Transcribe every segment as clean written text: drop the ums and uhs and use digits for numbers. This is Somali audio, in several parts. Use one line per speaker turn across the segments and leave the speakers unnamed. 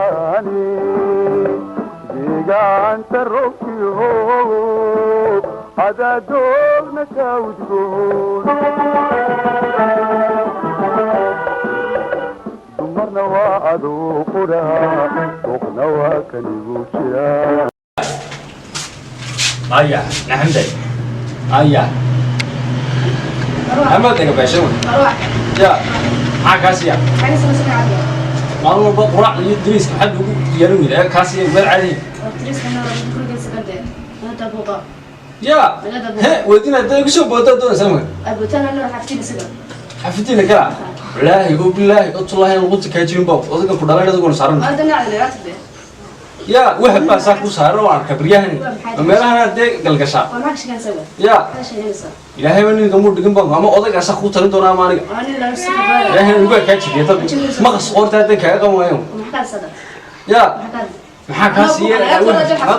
Badani deegaanta roobkiyo adaadoogna ka udgoon, dumarna waa aduu qura, duqna waa kanigu jira.
Aya, naxamday. Aya. Ama taga baashan. Ya. Maxaa kaasiya? Maalin walba quraac iyo dariiska maxaad ugu diyaarin weydaa? Kaasiya meel caadi. Ya. He, weydina hadday igu soo boodaa doonaysaa marka. Xafidiina kala. Wallaahi oo bilaahi oo tullaahi luqunta kaa jibin baa odaga ku dhalay adiguna saaran. Ya, wahab baa saa ku saaran oo arka baryahani. Meelahan dee galgashaa. Ya. Ilaahay baa ninka muu dhigin baan ama odaygaasa kuu talin doonaa ama aniga. Ilaahay ugaa kaa jibiya dad maqas qoorta hadday kaaga qaban waayo. Ya. Maxaa kaa siiya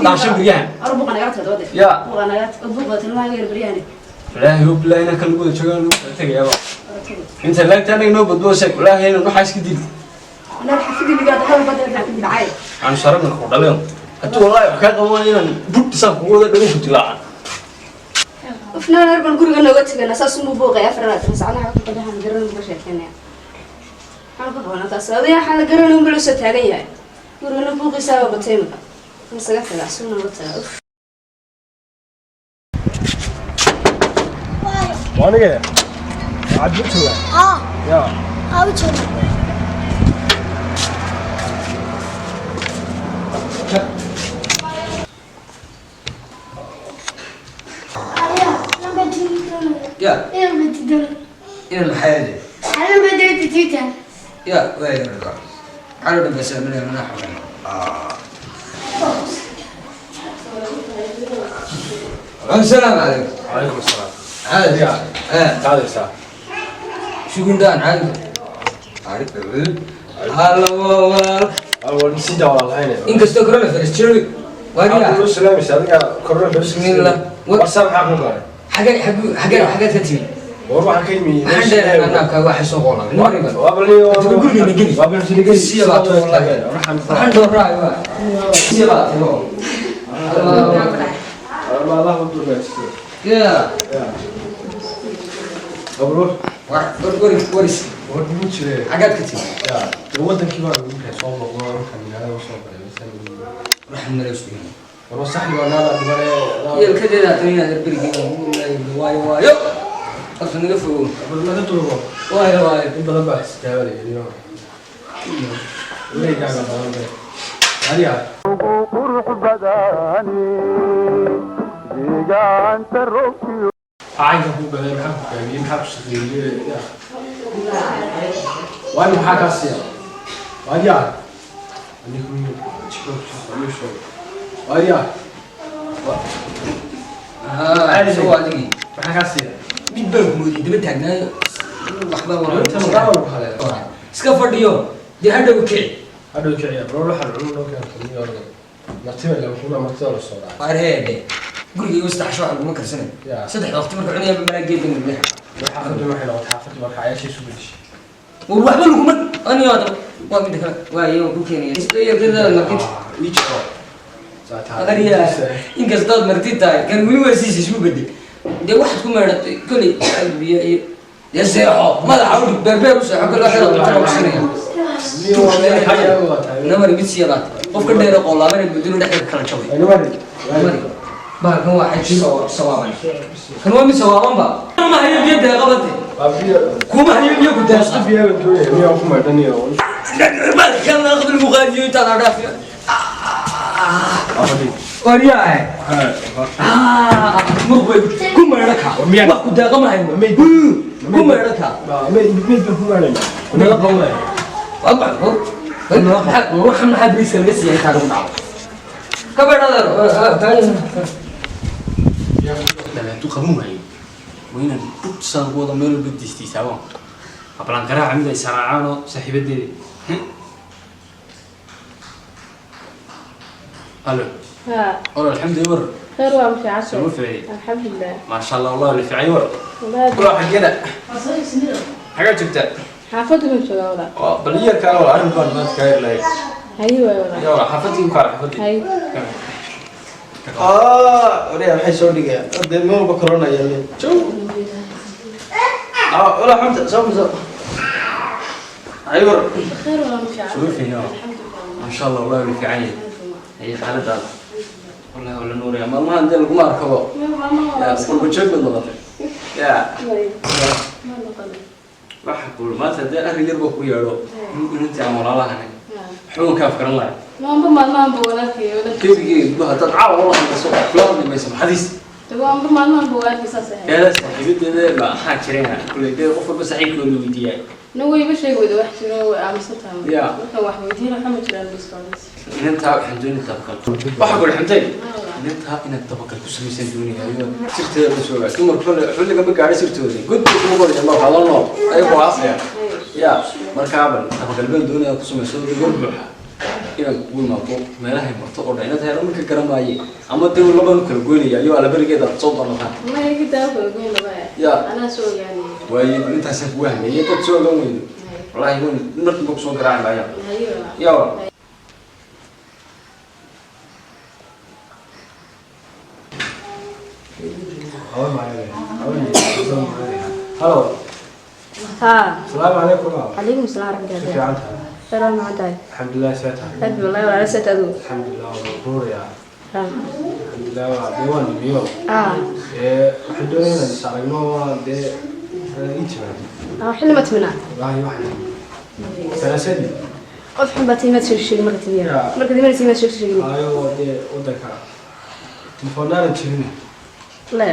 daashan baryahan? Ya. Wallaahi oo bilaahi inaan kan lagu wada joogaan lagu kala tegayaaba. Inta laagta anaga noo badboo sheeg, wallaahi inaan waxaa iska dili. Aan sharabna ku dhaleen. Haddii wallaahi wax kaa qaban waayo inaan budh isaan kugu wada dhago ku dilaacan.
Ufnaan baan guriga nooga tegana, saas unbuu buuqay 24 sacnaha waxaan garan uga sheekeynaya. Maxaan ka qabanaa taas? Adiga waxaan la garan unba loo soo taagan yahay gurigana, buuqiisaaba batay imika. Isaga tagaa suu nooga tagaa, uf.
Waanige cabdi jooga?
Haa.
Ya.
Haa, u jooga.
Ya. Ina maxay ahayd? Ya way calo dhan bas mana mana xagan. السلام عليكم.
Calaykum asalaam.
عادي اه.
Qaadaysaa?
شو قلنا عادي هلا والله.
Alwal sida walaalahayne.
inkastoo corona virus jiro.
Waxaad
waariya
u salaamaysa adiga corona virus.
Bismillah.
Warsaa maxaa ku galay?
xagee xagee xagee xageed ka timi?
War waxaan ka yimi.
Waxaan dheeray anaa ka waxay soo qoolay mariban.
Waa bal
Adiga guriga na geli.
Waa bal geli.
Siya baa tahay wallahi. Waxaan dooraa waa siya baa tahay.
Allah Allah u duubeysto.
Ya.
Ya. Abro.
War war war waris.
War ugu jire.
Xageed ka timi?
Ya, wadankii baan ugu kay soo noqdo markaan magaalada usoo galay.
Waxaan maleysku
War saxi baa naada dhibane.
Yeelkadeeda tani inaad berigii waayo waayo horta naga fogow.
Bal naga duubo.
Waayo waayo.
In badan baa istaabanaya. Wareegaaga badan bay. Adiga.
Ugu qurux badani deegaanta roobkiyo.
Caynka ku galay, maxaa ku gaabiyey, maxaa ku shaqeeyey? Ya waani maxaa kaa siiya? Waadiyaa anigu jiko sheego waadiyaa.
Haa, soo adigii.
Maxaa kaa siiya?
Mid baan ku moodiyey daba taagnaayo waxba.
Waa ku haleela.
Iska fadhiyo dee, hadhow kici.
Hadhow kiciya bro, waxaan cunu noo keento niyo ordan martida ila wuxuuna martida la soo dhacay.
Waarheedhe, gurigayga saddex casho waxaan kuma karsanay.
Ya.
Saddex waqti marka cunayaan malaa geedan madaxa.
Xaafaddu waxay noqotay xaafaddu marka cayaashay isu bedeshay.
War waxba laguma aniyo hadaba waa midda kale waaye waan ku keenaya yarkadaada martid.
Ii jiko.
Aqariya inkastood martid tahay kan weli waa siisa isku bedel dee waxaad ku meedhatay koley biyo iyo dee seexo madaxa udhig beerbeer u seexo kole waxyaad cunto ku sinaya namari mid siya baat qofka dheer ee qoolaabana muddo dhexda kala jabay namari bahalkan waa xajin oo sawaaban kan waa mid sawaaban ba kuma hayo biyo deeqa bade kuma hayo biyo ku deeqa kan aqbal muqaadiyo intaad adhaafiyo waryahay muruq bay ku meedho ka wax ku deeqa ma hayno ku meedho ka. Waxan maxaa bariiska laga siiyay intaa lagu dhaco ka beedhada?
Hadduu qaban waayo waa inaan bugtisaan ku wada meel walba diistiisaabaan hablaan garaaca mid ay saraacaanoo saaxiibadeeda. Alo.
ها.
Walaal, alxamdu war.
خير waa fiican.
Soo fiicay.
Alxamdulilah.
Maasha Allah, wallahi la fiicay war.
Wallahi.
Walaal, xageeda xagaa joogtaa?
Xaafadda baan joogaa, walaal.
Waa bal yarkaa walaal, arrin baan maanta kaa yarlahay.
Haye waay walaal.
Ya walaal, xaafadii ku kaala xaafadii.
Haye.
Oreya maxay soo dhigayaan? Dee meel walba corona yaaleen. Jow. Walaa xunta, soo soo. Ay war.
Khayr walaal, ma fiican.
Soo fiican. Ma sha Allah, wallahi way fiican yahay. Ay xaaladaada. Wallahi wala nuuraya. Maalmahan dee laguma arkabo. Ya, qurbo joog baad noqotay. Ya. Waxa kuul maanta dee arrin yar baa ku yeedho. Inantii aan walaalahanay. Waxba ka afkaran lahay.
Maanba maalmahan buu walaalkay walaalkay.
Keligii gudaha dad caawa wala hadlayso kula hadli mayso maxadiis.
Waanba maalmahan buu walaalkay saas ahay.
Keeda saaxiibadeeda baa maxaa jirayna kuley dee qof walba saaxiibkooda la weydiiyay.
Nagu iba sheegi weyda wax jiro way aamusan tahay.
Ya.
Markaan wax weydiin waxa ma jiraan biskoodis.
Inantaa waxaan doonay tabakal. Waxa kuul xamtay. Inantaa inaad tabakal ku samaysan doonayaa. Sirteeda la soo ogaa. Dumarku xulli xulliga ma gaadhay sirtooda. God buu kugu qoraya ma waxaa la nool. Ay ku aasaya. Ya, markaa bal tabakal baan doonayaa ku samayso gor buuxa. Inaad kugu imaado meelahay marto oo dhan inaad heero marka garamaaye ama dee labaan kala goynaya iyo alabarigeeda aad soo doonataan.
Ma iga daa kala goyn laba.
Ya.
Anaa soo ogaanay.
Waaye intaasaan kugu hameeyey dad soo ogaan weydo. Wallaahi wan markii baa kusoo garaaci maayaan.
Haye walaal.
Ya walaal.
Halo.
Ha.
Salaamu calaykum.
Calaykum salaam
Si
waraxmatullahi.
fiican tahay.
Salaam macaan.
Alxamdulilah, see tahay.
Rabbi wallahi walaal saad adigu.
Alxamdulilah, waa buuraya.
Ha.
Alxamdulilah, waa dee waan nimiyo.
Ah.
Waxaan doonayaa inaan is aragno, waa dee ii timaado.
Ah, xilli ma timina.
Wallaahi waxaan salaasadii.
Qof xun baa timaad soo sheegay marka timiya.
Ya.
Marka timaad timaad soo sheegay.
Ayo dee wadanka telefoonaanan jirin.
La.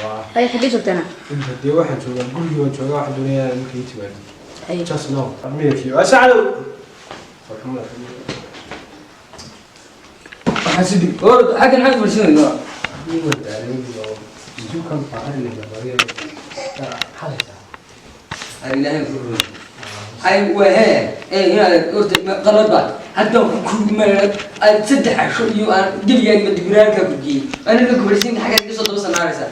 Waa
Ay xagee joogtana?
inta dee waxaan joogaa gurigii waan joogaa, waxaan doonayaa inaan marka ii timaado.
Ay.
Just now. Midabkii. Waa sacdow.
Waxaan si dhig. Orod, xaggan xaggan fadhiisanayno. Ay ilaahay ku rumeeyo. Ay waa hee, inaad horta qalad baad. Hadda ku kulmay ay saddex casho iyo aan geligaaga ma dibiraanka ku geeyey. Aniga ku fadhiisan xaggan iga soo daba sanaanaysaa.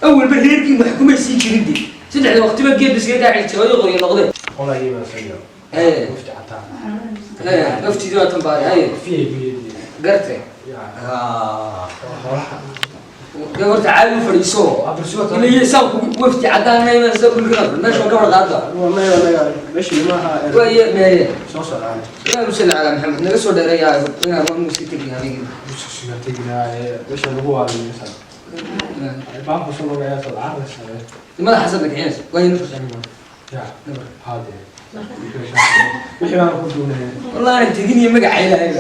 Awalba reerkii wax kuma sii jirin dee. Saddexda waqtiba geed iskaga kaa celi jiray oo qoryo noqdeen. Waftiidii waa tan baari. Haye. Garte. Dee horta caadi u fadhiiso. Ila saan ku wafti cadaan ma imanaysa kulka meesha ka warqaada. Waaye meeye. Ilaahu salli calaa Maxamed naga soo dheereeyaa inaan waan iska tegi habeenkii. Madaxa xasad kicinaysa. Waa inuu Wallahi aan tegin iyo magaca Ilaahay.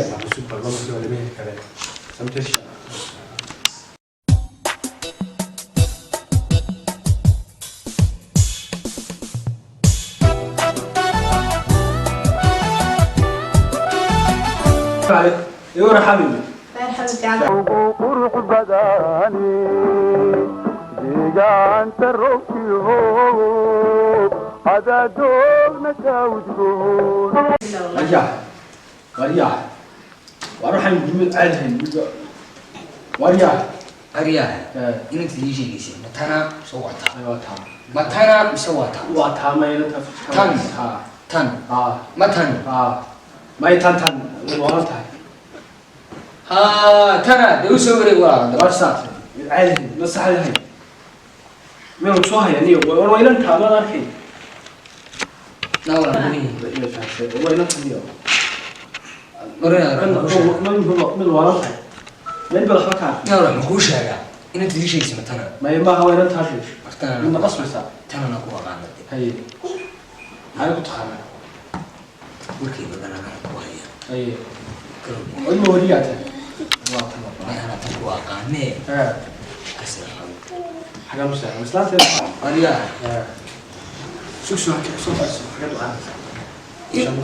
Ugu qurux badani deegaanta roobkiiho adadoogna ka udgoon.
Aryaha. Inanta ii sheegaysay matana mise waa taa. Matana mise waa taa. Tan. Tan. Ma tan.
May tan tan waalan tahay.
Ha tana dee u soo wareeg walaal.
Waa saat mid caadi ma saxdahay meel soo haya niyo war waa inan taamaad arkay.
Na walaal muhiim.
Waa inan taniyo.
Marina
mid waalan tahay meel bal waxba kaa.
Na walaal muxuu sheegaa inanta ii sheegaysay matana.
May maaha waa inan taasi.
Tana.
Midna qasbaysaa.
Tanana ku aqaana dee.
Haye maxay ku taqaanaa?
Warkay badan anaa ku haya.
Haye
Garowga.
ilma wariyaa tahay waa tan.
Anaa tan ku aqaanee. Ka seexo.
Xagaa u seexo islaanteeda.
Aryaha.
Sug soo soo fadhiiso xagaa u caanaysaa.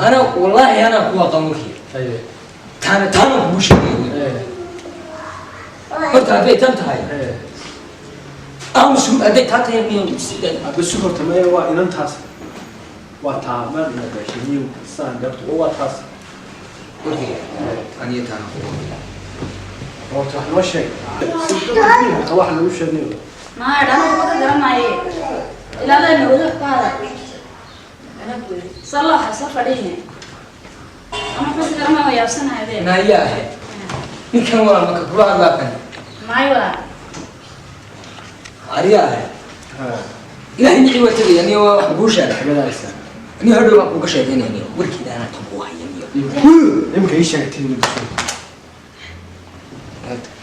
Ana wallaahi anaa ku aqaan warkii.
Haye.
Taana taana kugu sheegay. Horta hadday tan tahay. Aamus hadday taa tahay miyo
Abba sug horta maya waa inantaas. Waa taa maad ina gashay niyo saan dhabto waa taas.
Warkii aniga taana ku aqaan.
Horta wax noo sheeg. Wax nagu sheegnayo.
Ma dhana ma garanaaye. Ilaa la wada qaada.
Sallooxa soo fadhiine. Ama xus garama waa yaabsanahay be.
Naayaa ninkan waa maka kula hadlaa kan.
Maayo walaal.
Aryaa ilaahay nici waa tegaya niyo waa wax kuu sheegay. Niyo hadhow baan kuuga sheekeynaya niyo warkeeda anaa tan kuu haya niyo.
Imika ii sheegtay.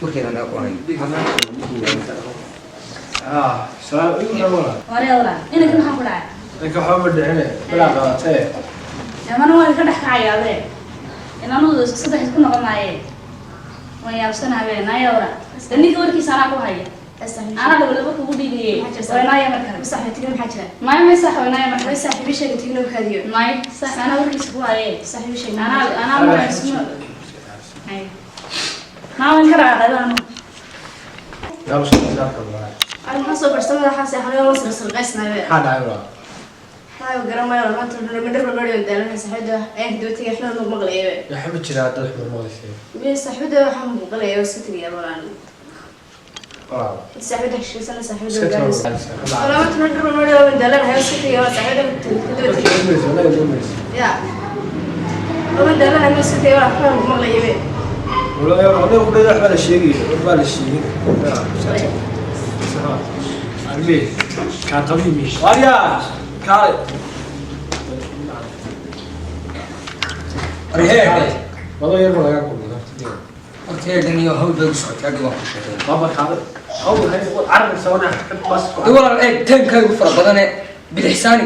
Warkeeda anaa ku hayo.
Ah, salaam igu walaal.
Waree walaal. Inanka maxaa ku dhacay?
Ninka waxba ma dhicine, balaa qabatee.
Amana waa ka dhex kacayaa be. Inaanu saddex isku noqon maaye. Waan yaabsanahay be. Naaya walaal. Ninka warkiisa anaa ku haya. Anaa dhabo laba kugu dhiibaye. Waa naaya mar kale.
Saaxiibtimo maxaa jira?
Maayo may sax waa naaya mar kale.
Way saaxiibi sheegay tigno kaadiyo.
Maayo sax anaa warkiisa ku haye.
Saaxiibi sheegay.
Anaa markaa isku. Ay. Maa waan ka raacay anu.
Yaa soo saarka walaal.
Aan maxaa soo barsamada waxaa seexanay oo sirqaysnaa.
Maxaa dhacay walaal?
Hayo garamayo maanta dhan dhar baa daalanay saaxiibada ayaan daba tagay xilal nagu maqlayo.
Waxa ma jiraa dad xumar maqlaysay.
Meel saaxiibada waxaan maqlayo iska tagay walaal.
Walaal.
Saaxiibada heshiisana saaxiibada
Iska
gaaraysa.
tago.
Walaal maanta dhar baa daalanay iska tagay saaxiibada daba tagay. Ya. Waan daalanay iska tagay waxaan maqlayo.
Walaal anigu ku dhex baa la sheegay, baa la sheegay. Armi, ka qabi mish.
Waryaa kaale.
Arheedhe.
Walaal yar laga kulmay horta.
Horta heedhe niyo hawl bay ku socotay hadhow waan ku sheekeynaya.
Baba kaale. Aw hay carab sawana bas.
Dee walaal eeg timekaygu fara badane bidixsaani.